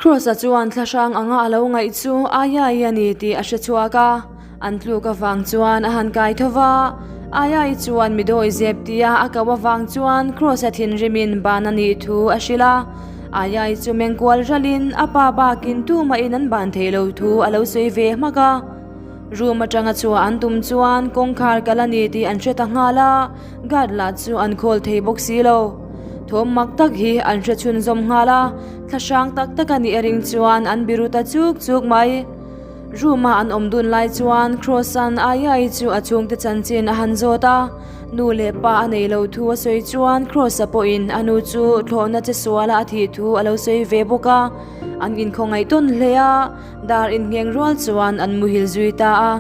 Kross-a chuan thlahrang anga a lo ngaih chu Ayai a ni tih a hre chhuak a, an tluk avang chuan a han kai tho va. Ayai chuan mi dawi zep tia a ko avang chuan Kross-a thinrimin ban a nih thu a hrilh a. Ayai chu mengkual ralin a pa bakin tumahin an ban thei lo thu a lo sawi ve hmak a. Room atanga chhuah an tum chuan kawngkhar kal a ni tih an hre ta nghal a, guard lah chu an khawl thei bawk si lo. Thawm mak tak hi an hre chhunzawm nghal a, thlahrang tak tak a nih a ring chuan an biru ta chuk chuk mai. Room a an awm dun lai chuan Kross-a'n Ayai chu a chhungte chanchin a han zawt a, nu leh pa a nei lo thu a sawi chuan Kross-a pawhin a nu chu thlawhna che suala a thih thu a lo sawi ve bawk a, an inkhawngaih tawn hle a. Dar inngheng rual chuan an muhil zui ta a.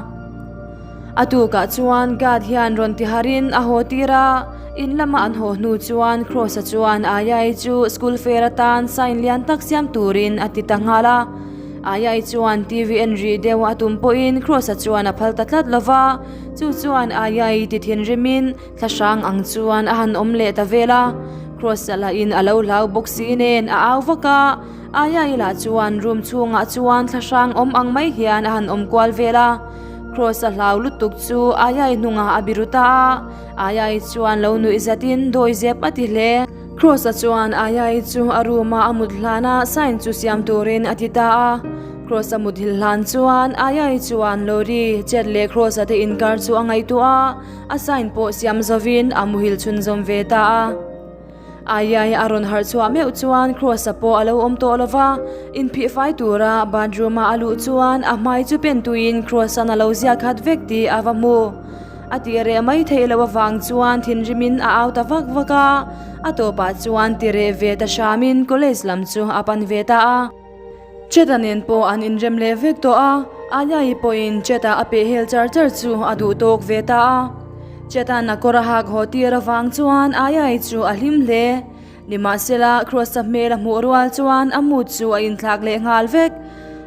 A tukah chuan guard hian rawn ti harin a haw tir a, in lama an haw hnu chuan Kross-a chuan Ayai chu school fair atan sign lian tak siam turin a ti ta nghal a. Ayai chuan TV en rih deuh a tum pawhin Kross-a chuan a phal ta tlat lo va, chu chuan Ayai ti thinrimin Thlahrang ang chuan a han awm leh ta vel a, Kross-a lahin a lo hlau bawk si nen a au vak a, Ayai lah chuan room chhungah chuan thlahrang awm ang mai hian a han awm kual vel a. Kross-a hlau lutuk chu Ayai hnungah a biru ta a, Ayai chuan lo nuih zatin dawi zep a ti hle. Kross-a chuan Ayai chu a room-a a mut hlana sign chu siam turin a ti ta a. Kross-a mut hil hlan chuan Ayai chuan Lori, Chet leh Kross-a te inkar chu a ngaihtuah a, a sign pawh siam zovin a muhil chhunzawm ve ta a. Aiai a rawn harh chhuah meuh chuan Kross-a pawh a lo awm tawh lo va, inphih fai tura bathroom-a a luh chuan a hmai chu pen tuiin Kross-a'n a lo ziak khat vek tih a va hmu. A tih reh mai theih loh avang chuan thinrimin a au ta vak vak a, a tawpah chuan ti reh ve ta hramin college lam chu a pan ve ta a. Cheta nen pawh an inrem leh vek tawh a, Anya-i pawhin Cheta a peh hel char char chu a duh tawk ve ta a. Cheta'n a kawr a hak haw tir avang chuan Anya-i chu a hlim hle. Nimahsela, Kross-a hmel a hmuh rual chuan a mood chu a inthlak leh nghal vek.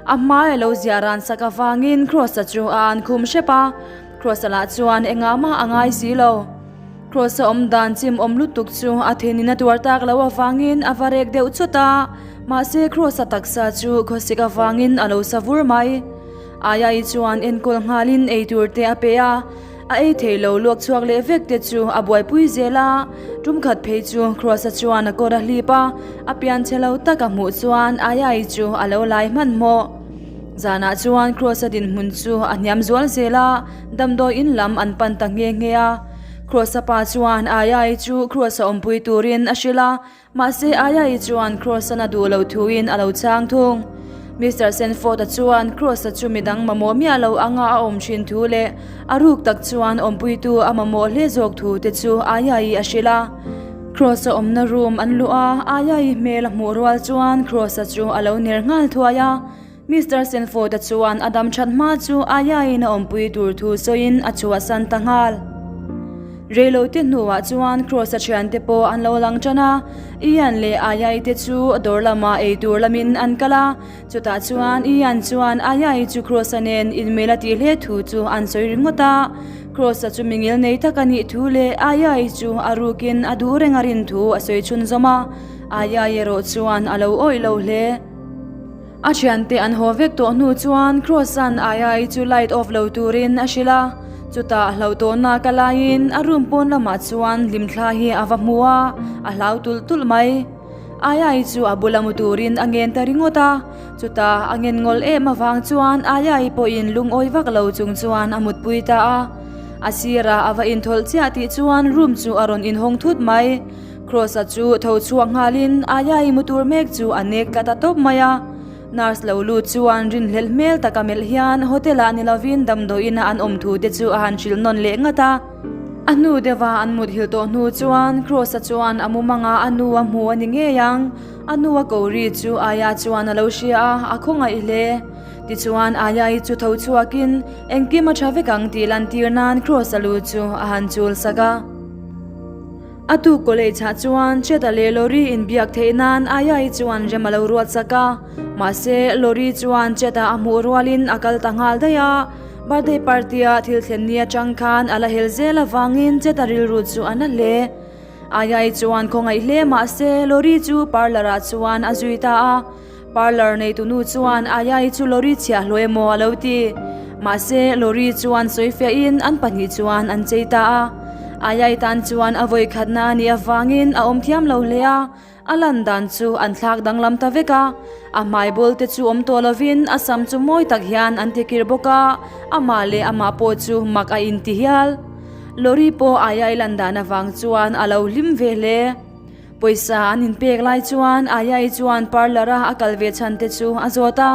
A hmai a lo ziah ran sak avangin Kross-a chu a an khum hrep a, Kross-a lah chuan engah mah a ngai si lo. Kross-a awm dan chim awm lutuk chu a thinin a tuar tak loh avangin a va rek deuh chawt a, mahse Kross-a taksa chu khawsik avangin a lo sa vur mai. Ayai chuan enkawl nghalin eitur te a pe a, a ei thei lo luak chhuak leh vek te chu a buaipui zel a, tum khat phei chu Kross-a chuan a kawr a hlip a, a pian chhe lo tak a hmuh chuan Ayai chu a lo lai hmanhmawh. Zanah chuan Kross-a dinhmun chu a hniam zual zel a, damdawi in lam an pan ta nghe nghe a. Kross-a pa chuan Ayai chu Kross-a awmpui turin a hrilh a, mahse Ayai chuan Kross-an a duh lo thuin a lo chhang thung. Mister Sanford-a chuan Kross-a chu midang mamawh miah lo anga a awm thin thu leh a ruk tak chuan awmpuitu a mamawh hle zawk thu te chu Ayai a hrilh a. Kross-a awmna room an luh a, Ayai hmel a hmuh rual chuan Kross-a chu a lo ner nghal thuai a. Mister Sanford-a chuan a dam that hma chu Aya-in a awmpui tur thu sawiin a chhuahsan ta nghal. Reilote hnuah chuan Kross-a thiante pawh an lo lang tan a, Ian leh Aya-i te chu dawr lamah ei tur lamin an kal a, chutah chuan Ian chuan Aya-i chu Kross-a nen inmel a tih hle thu chu an sawi ringawt a, Kross-a chu mingil nei tak a nih thu leh Aya-i chu a rukin a duh reng a rin thu a sawi chhunzawm a, Aya-i erawh chuan a lo awih lo hle. A thiante an haw vek tawh hnu chuan Kross-a'n Ayai chu light off lo turin a hrilh a, chutah hlauhtawhna ka laiin a room pawn lamah chuan hlimthla hi a va hmu a, a hlau tulh tulh mai. Ayai chu a bula mu turin a ngen ta ringawt a, chutah a ngen ngawl em avang chuan Ayai pawhin lungawi vak lo chung chuan a mutpui ta a. A sirah a va inthawlh chiah tih chuan room chu a rawn inhawng thut mai. Kross-a chu tho chhuak nghalin Ayai mu tur mek chu a nek tla ta tawp mai a. Nurse lo lut chuan rinhlelh hmel taka melh hian hotel-ah ni lovin damdawiin a an awm thu te chu a han hrilh nawn leh ngat a. A hnu deuha an mut hil tawh hnu chuan Kross-a chuan a mumangah a nu a hmu a ni ngei ang. A nu a ko ri chu Aya chuan a lo hria a, a khawngaih hle. Tichuan Ayai chu tho chhuakin engkim a tha vek ang tih lantir nan Kross-a lu chu a han chul sak a. A tuk college ah chuan Cheta leh Lori inbiak theih nan Ayai chuan rem a lo ruat sak a, mahse Lori chuan Cheta a hmuh rualin a kal ta nghal daih a, birthday party a thil thlen ni atang khan a la hel zel avangin Cheta rilru chu a na hle. Ayai chuan khawngaih hle mahse Lori chu parlour ah chuan a zui ta a. Parlour neitunu chuan Ayai chu Lori chhiahhlawh emaw a lo ti. Mahse, Lori chuan sawifiahin an pahnih chuan an chei ta a. Ayai tan chuan a vawikhatna a nih avangin a awm thiam lo hle a, a lan dan chu an thlak danglam ta vek a. A hmai bawl te chu awm tawh lovin a sam chu mawi tak hian an ti kir bawk a, amah leh amah pawh chu mak a inti hial. Lori pawh Ayai lan dan avang chuan a lo hlim ve hle. Pawisa an inpek lai chuan Ayai chuan parlour a a kal ve chhan te chu a zawt a.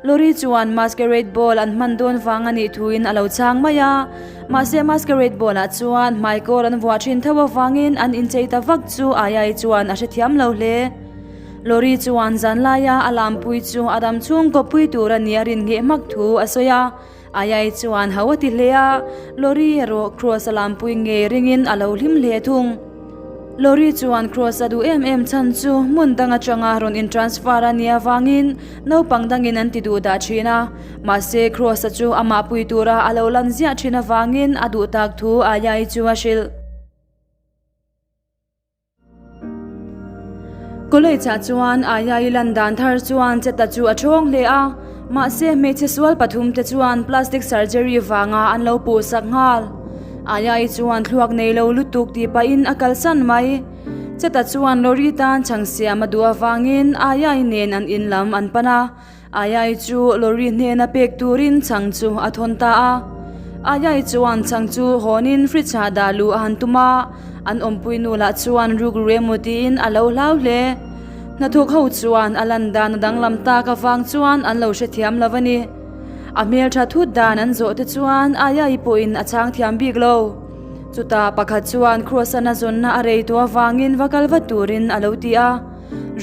Lori chuan masquerade ball an hman dawn vang a nih thuin a lo chhang mai a. Mahse masquerade ball ah chuan hmaikawr an vuah thin tho avangin an inchei ta vak chu Ayai chuan a hrethiam lo hle. Lori chuan zanlaia a lampui chu a dam chhung kawppui tur a nih a rin ngheh hmak thu a sawi a. Ayai chuan ho a ti hle a, Lori erawh Kross a lampui ngei ringin a lo hlim hle thung. Lori chuan Kross a duh em em chhan chu hmun dang atanga rawn in transfer a nih avangin naupang dangin an ti duh dah thin a, mahse Kross a chu amah pui tura a lo lan ziah thin avangin a duh tak thu Ayai chu a hrilh. College ah chuan Ayai lan dan thar chuan Cheta chu a thawng hle a, mahse hmeichhe sual pathum te chuan plastic surgery vanga an lo puh sak nghal. Ayai chuan thluak nei lo lutuk tih pahin a kalsan mai. Cheta chuan lorry tan chhang siam a duh avangin Ayai nen an in lam an pan a. Ayai chu lorry hnena pek turin chhang chu a thawn ta a. Ayai chuan chhang chu hawnin fridge ah dah luh a han tum a, an awmpui nu lah chuan rukru emaw tiin a lo hlau hle. Hnathawk ho chuan a lan dan a danglam tak avang chuan an lo hrethiam lo a ni. A hmeltha thut dan an zawh te chuan Ayai pawhin a chhang thiam bik lo. Chutah pakhat chuan Kross-an a zawnna a rei tawh avangin va kal vat turin a lo ti a.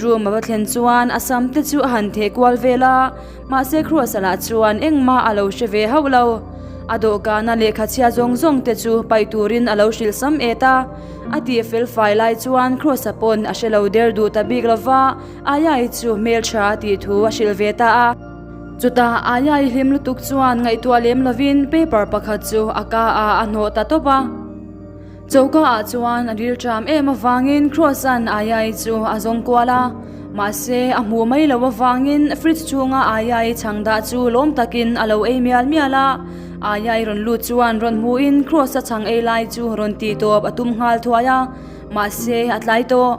Room a va thlen chuan a sam te chu a han theh kual vel a, mahse Kross-a lah chuan engmah a lo hre ve hauh lo. A dawhkana lehkha chhia zawng zawng te chu paih turin a lo hrilh sam et a. A tih fel fai lai chuan Kross-a pawn a hre lo der duh ta bik lo va, Ayai chu hmeltha a tih thu a hrilh ve ta a. Chutah Ayai hlim lutuk chuan ngaihtuah lem lovin paper pakhat chu a ka ah a hnawh ta tawp a. Choka ah chuan a ril ṭam em avangin Kross-a'n Ayai chu a zawng kual a, mahse a hmuh mai loh avangin fridge chhunga Ayai chhang dah chu lawm takin a lo ei mial mial a. Ayai rawn lut chuan rawn hmuhin Kross-a chhang ei lai chu rawn tih tawp a tum nghal thuai a, mahse a tlai tawh.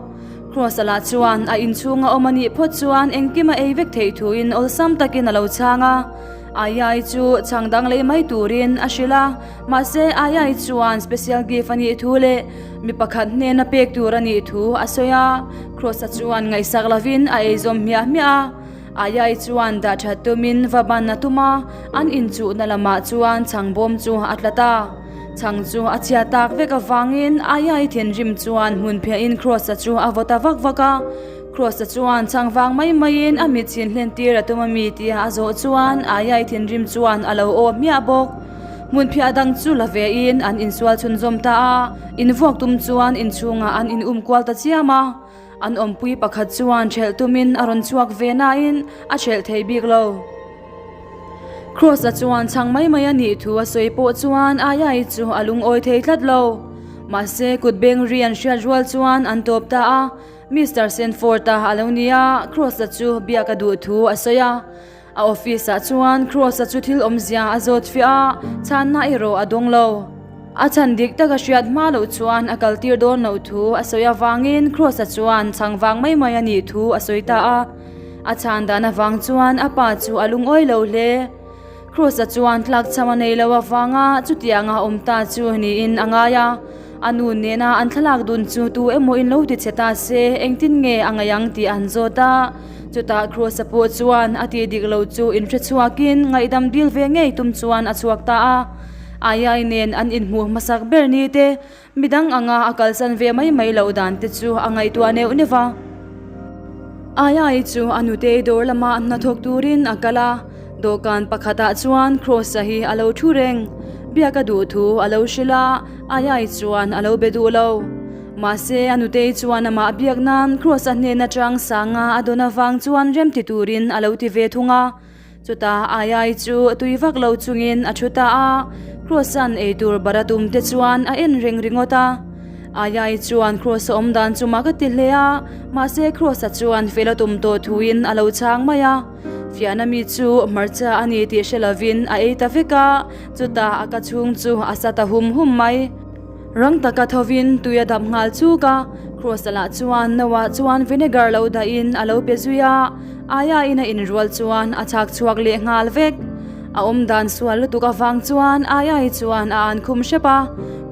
Kross-a lah chuan a inchhunga awm a nih phawt chuan engkim a ei vek theih thuin awlsam takin a lo chhang a. Ayai chu chhang dang lei mai turin a hrilh a, mahse Ayai chuan special gift a nih thu leh mi pakhat hnena pek tur a nih thu a sawi a. Kross-a chuan ngaihsak lovin a ei zawm hmiah hmiah a. Ayai chuan dah that tumin va ban a tum a, an inchuhna lamah chuan chhang bawm chu a tla ta. Chhang chu a chhia tak vek avangin Ayai thinrim chuan hmun phiahin Kross-a chu a vaw ta vak vak a. Kross-a chuan chhang vang mai maiin a mit chhin hlen tir a tum a mi tia a zawh chuan Ayai thinrim chuan a lo aw hmiah bawk. Hmun phiah dang chu la vein an insual chhunzawm ta a, invuak tum chuan inchhungah an in um kual ta chiam a. An awmpui pakhat chuan ṭhelh tumin a rawn chhuak ve nain a ṭhelh thei bik lo. Kross-a chuan chhang mai mai a nih thu a sawi pawh chuan Ayai chu a lungawi thei tlat lo. Mahse, kut beng ri an hriat rual chuan an tawp ta a, Mister Sanford-a a lo ni a, Kross-a chu biak a duh thu a sawi a. A office ah chuan Kross-a chu thil awmzia a zawt fiah a, chhanna erawh a dawng lo. A chhan dik tak a hriat hma loh chuan a kaltir dawn loh thu a sawi avangin Kross-a chuan chhang vang mai mai a nih thu a sawi ta a. A chhan dan avang chuan a pa chu a lungawi lo hle. Kross-a chuan tlakchham a nei lo avanga chutianga awm ta chu niin a ngai a. A nu nena an thlalak dun chu tu emaw in lo ti che ta se engtin nge a ngaih ang tih an zawt a. Chutah Kross-a pawh chuan a tih dik lo chu inhre chhuakin ngaihdam dil ve ngei tum chuan a chhuak ta a. Ayai nen an inhmuh hmasak ber ni te, midang anga a kalsan ve mai mai loh dan te chu a ngaihtuah neuh neuh va. Ayai chu a nutei dawr lama hnathawk turin a kal a, dawhkan pakhatah chuan Kross-a hi a lo thu reng. Biak a duh thu a lo hrilh a, Ayai chuan a lo be duh lo. Mahse, a nutei chuan amah biak nan Kross-a hnen atang sanga a dawn avang chuan remti turin a lo ti ve thung a. Chutah Ayai chu tui vak lo chungin a thu ta a, Kross-a'n eitur bar a tum te chuan a en reng ringawt a. Ayai chuan Kross-a awm dan chu mak a ti hle a, mahse Kross-a chuan fel a tum tawh thuin a lo chhang mai a. Fiahna mi chu hmarcha a ni tih hre lovin a ei ta vek a, chutah a ka chhung chu a sa ta hum hum mai. Rang taka thovin tui a dap nghal chuk a, Kross-a lah chuan no-ah chuan vinegar lo dahin a lo pe zui a, Ayaiin a inrual chuan a chhak chhuak leh nghal vek. A awm dan sual lutuk avang chuan Ayai chuan a an khum hrep a,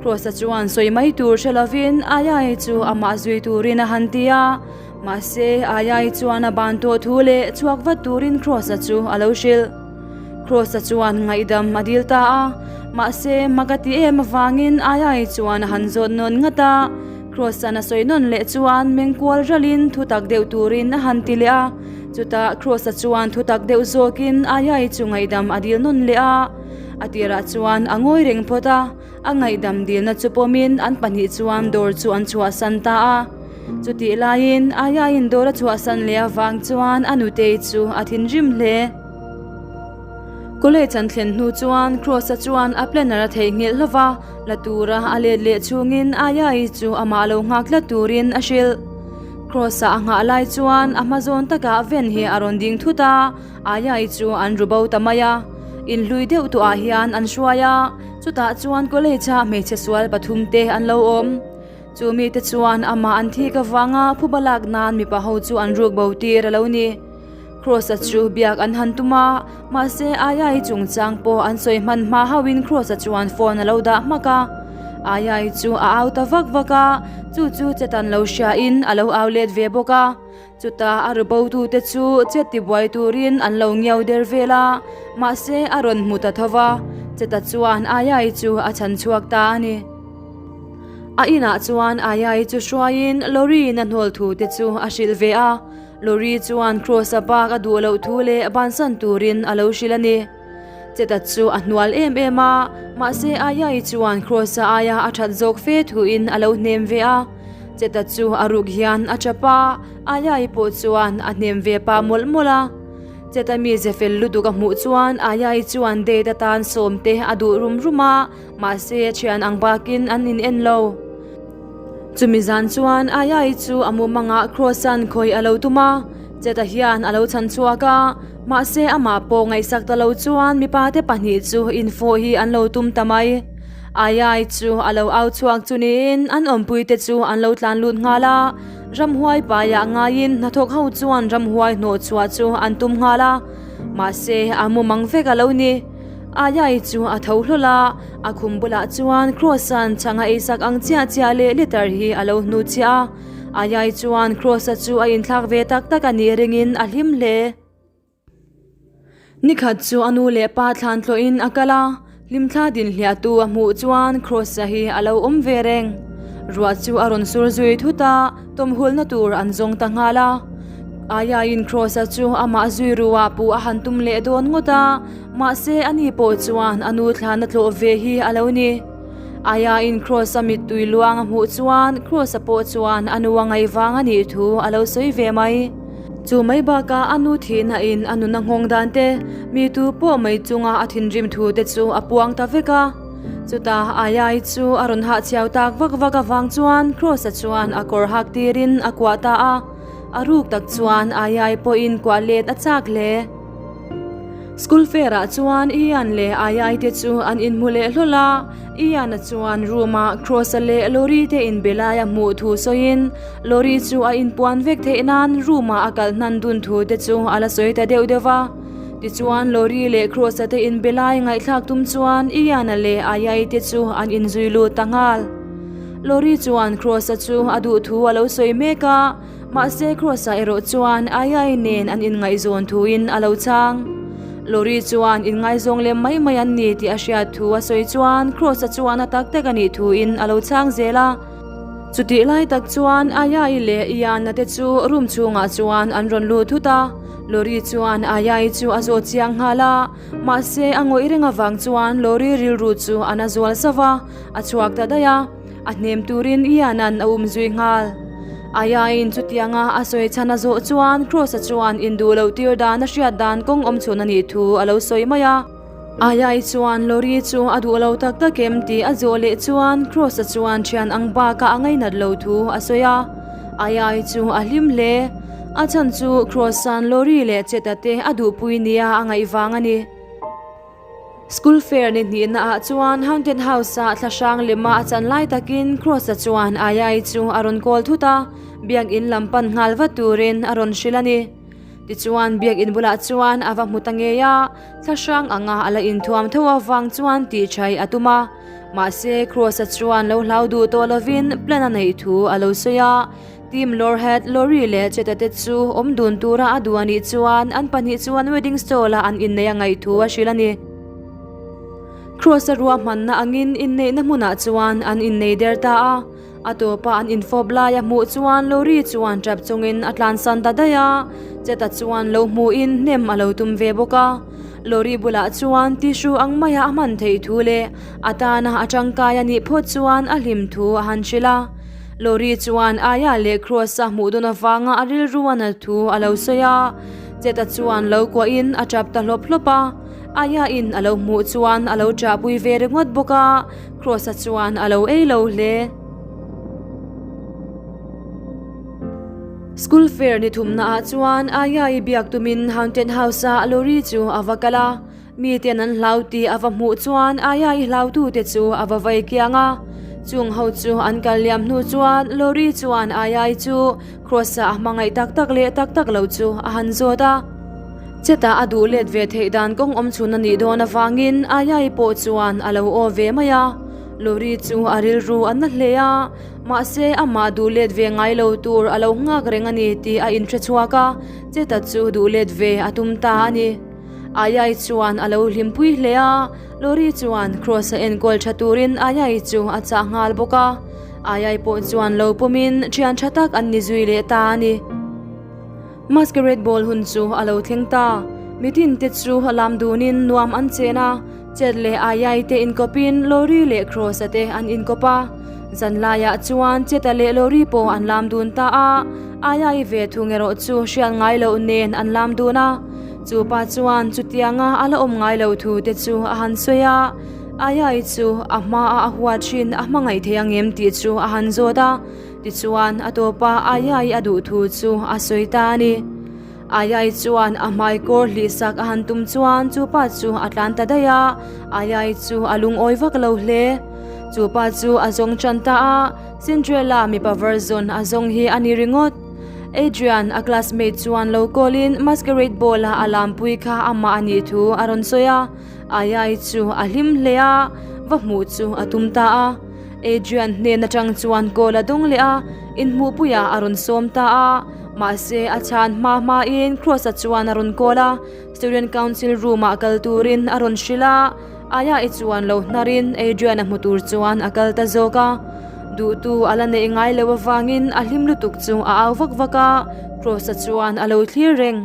Kross-a chuan sawi mai tur hre lovin Ayai chu amah zui turin a han ti a, mahse Ayai chuan a ban tawh thu leh chhuak vat turin Kross-a chu a lo hrilh. Kross-a chuan ngaihdam a dil ta a, mahse mak a ti em avangin Ayai chuan a han zawt nawn ngat a, Kross-a'n a sawi nawn leh chuan mengkual ralin thutak deuh turin a han ti leh a, chutah Kross-a chuan thutak deuh zawkin Ayai chu ngaihdam a dil nawn leh a, a tirah chuan a ngawi reng phawt a. A ngaihdam dilna chu pawmin an pahnih chuan dawr chu an chhuahsan ta a. Chutih laiin Ayaiin dawr a chhuahsan leh avang chuan a nutei chu a thinrim hle. College an thlen hnu chuan Kross-a chuan a planner a theihnghilh hlauh va, la tura a let leh chhungin Ayai chu amah lo nghak tlat turin a hrilh. Kross-a a nghah lai chuan a hma zawn takah Ven hi a rawn ding thut a, Ayai chu an ru bo ta mai a. Inhlui deuh tawhah hian an hruai a. Chutah chuan college a hmeichhe sual pathum te an lo awm. Chu mite chuan amah an thik avanga phuba lak nan mipa ho chu an ruk bo tir a lo ni. Kross-a chu biak an han tum a, mahse Ayai chungchang pawh an sawi hman hma hauhin Kross-a chuan phone a lo dah hmak a. Ayai chu a au ta vak vak a, chu chu chetan lo hriain a lo au let ve bawk a. Chutah a rubotute chu chet tibuai turin an lo ngiau der vel a, mahse a rawn hmu ta tho va, Cheta chuan Ayai chu a chhan chhuak ta a ni. A inah chuan Ayai chu hruaiin Lori-in a hnawl thu te chu a hrilh ve a, Lori chuan Kross-a bak a duh loh thu leh bansan turin a lo hrilh a ni. Cheta chu a hnual em em a, mahse Ayai chuan Kross-a aia a that zawk fe thuin a lo hnem ve a. Cheta chu a ruk hian a tap a, Ayai pawh chuan a hnem ve pah mawlh mawlh a. Cheta mize fel lutuk a hmuh chuan Ayai chuan date atan sawmte a duh rum rum a, mahse thian ang bakin an in en lo. Chumi zan chuan Ayai chu a mumangah Kross-a'n khawih a lo tum a, Cheta hian a lo chhan chhuak a, mahse amah pawh ngaihsak ta lo chuan mipate pahnih chu infawh hi an lo tum ta mai. Aiai chu a lo au chhuak chu niin an awmpuite chu an lo tlan lut nghal a, ramhuai paiah ngaiin hnathawk ho chuan ramhuai hnawh chhuah chu an tum nghal a, mahse a mumang vek a lo ni. Aiai chu a tho hlawl a, a khum bulah chuan Kross-a'n chhang a eisak ang chiah chiah leh letter hi a lo hnu chiah a, Aiai chuan Kross-a chu a inthlak ve tak tak a nih ringin a hlim hle. Nikhat chu a nu leh pa thlan tlawhin a kal a, hlimthla dinhliahtu a hmuh chuan Kross-a hi a lo awm ve reng. Ruah chu a rawn sur zui thut a, tawmhulna tur an zawng ta nghal a. Aiaiin Kross-a chu amah zui ruah puh a han tum leh dawn ngawt a, mahse ani pawh chuan a nu thlan a tlawh ve hi a lo ni. Aiaiin Kross-a mittui luang a hmuh chuan Kross-a pawh chuan a nu a ngaih vang a nih thu a lo sawi ve mai. Chu mai bakah a nu thihna in a nuna nghawng dan te, mi tu pawh mai chunga a thinrim thu te chu a puang ta vek a. Chutah Ayai chu a rawn hahchhiau tak vak vak avang chuan Kross-a chuan a kawr hak tirin a kuah ta a. A ruk tak chuan Ayai pawhin kuah let a chak hle. School fair ah chuan Ian leh Ayai te chu an inhmu leh hlawl a, Ian-a chuan room ah Kross-a leh Lori te inbe lai a hmuh thu sawiin Lori chu a inpuan vek theih nan room ah a kal hnan dun thu te chu a la sawi ta deuh deuh va. Tichuan Lori leh Kross-a te inbe lai ngaihthlak tum chuan Ian-a leh Ayai te chu an inzui lut ta nghal. Lori chuan Kross-a chu a duh thu a lo sawi mek a, Mahse Kross-a erawh chuan Ayai nen an inngaihzawn thuin a lo chhang. Lori chuan inngaizawng lem mai mai an ni tih a hriat thu a sawi chuan Kross-a chuan a tak tak a nih thuin a lo chhang zel a. Chutih lai tak chuan Ayai leh Ian-a te chu room chhungah chuan an rawn lut thut a. Lori chuan Ayai chu a zawt chiang nghal a, mahse a ngawih reng avang chuan Lori rilru chu a na zual sauh a, a chhuak ta daih a. A hnem turin Ian-a'n a um zui nghal. Aiaiin chutianga a sawi chhan a zawh chuan Kross-a chuan induh loh tir dan a hriat dan kawng awm chhun a nih thu a lo sawi mai a. Ayai chuan Lori chu a duh lo tak tak em tih a zawh leh chuan Kross-a chuan thian ang bakah a ngainat lo thu a sawi a. Ayai chu a hlim hle. A chhan chu Kross-a'n Lori leh Cheta te a duhpui nia a ngaih vang a ni. School fair ni hnihna ah chuan Haunted House ah thlahrang lema a chan lai takin Kross-a chuan Ayai chu a rawn call thut a, biakinn lam pan nghal vat turin a rawn hrilh a ni. Tichuan biakinn bulah chuan a va hmu ta ngei a, thlahrang anga a la inthuam tho avang chuan tihchai a tum a. Mahse Kross-a chuan lo hlau duh tawh lovin plan a neih thu a lo sawi a. Team Lorhead, Lori leh Cheta te chu awm dun tura a duh a nih chuan an pahnih chuan wedding stall-a an inneih a ngaih thu a hrilh a ni. Kross-a ruahmanna angin inneihna hmunah chuan an innei der ta a, a tawpa an infawp laia hmuh chuan Lori chuan tap chungin a tlansan ta daih a, Cheta chuan lo hmuhin hnem a lo tum ve bawk a. Lori bulah chuan tissue ang maia a hman theih thu leh a tana a tangkai a nih phawt chuan a hlim thu a han hrilh a. Lori chuan Aya leh Kross-a hmuh dawn avanga a rilru a nal thu a lo sawi a, Cheta chuan lo kuahin a tap ta hlawp hlawp a. Aya-in a lo hmuh chuan a lo ṭahpui ve ringawt bawk a, Kross-a chuan a lo ei lo hle. School fair ni thumnaah chuan Aya-i biak tumin Haunted House-ah Lori chu a va kal a. Miten an hlau tih a va hmuh chuan Aya i hlautute chu a va vai kiang a. Chung ho chu an kal liam hnu chuan Lori chuan Aya i chu Kross-a a hmangaih tak tak leh tak tak lo chu a han zawt a. Chetah a duh let ve theih dan kawng awm chhun a nih dawn avangin Aya i pawh chuan a lo aw ve mai a. Lori chu a rilru a na hle a, mahse amah duh let ve ngai lo tur a lo nghak reng a ni tih a inhre chhuak a, Cheta chu duh let ve a tum ta a ni. Ayai chuan a lo hlimpui hle a, Lori chuan Kross a enkawl tha turin Ayai chu a chah nghal bawk a. Ayai pawh chuan lo pawmin thian tha tak an ni zui leh ta a ni. Masquerade ball hun chu a lo thleng ta. Mitin te chu lam dunin nuam an chen a, Chet leh Ayai te inkawpin Lori leh Kross-a te an inkawp a. Zanlaiah chuan Cheta leh Lori pawh an lam dun ta a, Ayai ve thung erawh chu hriat ngai loh nen an lam dun a. Chu pa chuan chutianga a la awm ngai lo thu te chu a han sawi a, Ayai chu a hmaa a hua thin a hmangaih thei ang em tih chu a han zawt a, tichuan a tawpa Ayai a duh thu chu a sawi ta a ni. Ayai chuan a hmai kawr hlih sak a han tum chuan chu pa chu a tlan ta daih a, Ayai chu a lungawi vak lo hle. Chu pa chu a zawng tan ta a, Cinderella mipa version a zawng hi a ni ringawt. Adrian, a classmate chuan lo call in masquerade ball a a lampui kha amah a nih thu a rawn sawi a, Ayai chu a hlim hle a, va hmuh chu a tum ta a. Adrian hnen atang chuan call a dawng leh a, inhmuhpuiah a rawn sawm ta a, mahse a chhan hma hmain Kross-a chuan a rawn call a, student council room ah kal turin a rawn hrilh a. Aya-i chuan lo hnarin Adrian-a hmu tur chuan a kal ta zawk a. Duhtu a la neih ngai lo avangin a hlim lutuk chu a au vak vak a, Kross-a chuan a lo thlir reng.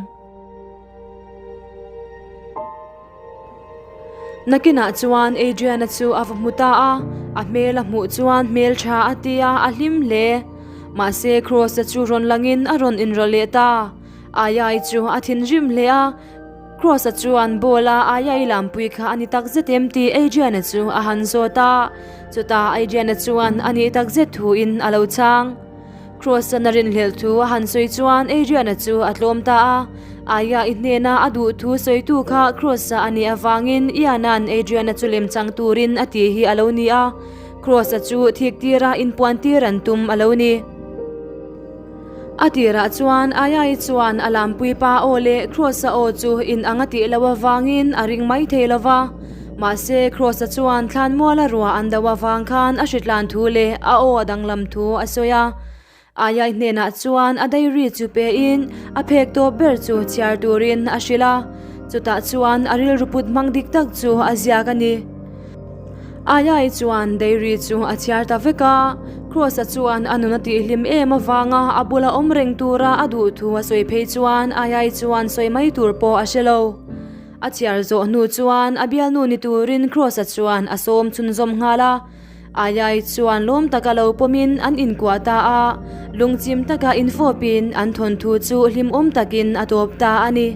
Nakinah chuan Adrian-a chu a va hmu ta a, a hmel a hmuh chuan hmeltha a ti a, a hlim hle. Mahse Kross-a chu rawn langin a rawn inrawlh leh ta. Aya-i chu a thinrim hle a. Kross-a chuan ball a Aya-i lampui kha a ni tak zet em tih Adrian-a chu a han zawt a, chutah Adrian-a chuan a nih tak zet thuin a lo chhang. Kross-a'n a rinhlelh thu a han sawi chuan Adrian-a chu a tlawm ta a, Aya-i hnena a duh thu sawitu kha Kross-a a nih avangin Ian-a'n Adrian-a chu lem chang turin a tih hi a lo ni a, Kross-a chu thik tira inpuan tir an tum a lo ni. A tirah chuan Ayai chuan a lampui pa aw leh Kross-a aw chu in ang a tih loh avangin a ring mai thei lo va. Mahse, Kross-a chuan thlanmuala ruah an do avang khan a hritlan thu leh a aw a danglam thu a sawi a. Ayai hnenah chuan a diary chu pein a phek tawp ber chu chhiar turin a hrilh a. Chutah chuan a rilru put hmang dik tak chu a ziak a ni. Ayai chuan diary chu a chhiar ta vek a, Kross-a chuan a nun a tihhlim em avanga a bula awm reng tura a duh thu a sawi phei chuan Ayai chuan sawi mai tur pawh a hre lo. A chhiar zawh hnu chuan a bialnu ni turin Kross-a chuan a sawm chhunzawm nghal a. Ayai chuan lawm taka lo pawmin an inkuah ta a, lungchim taka infawpin an thawnthu chu hlimawm takin a tawp ta a ni.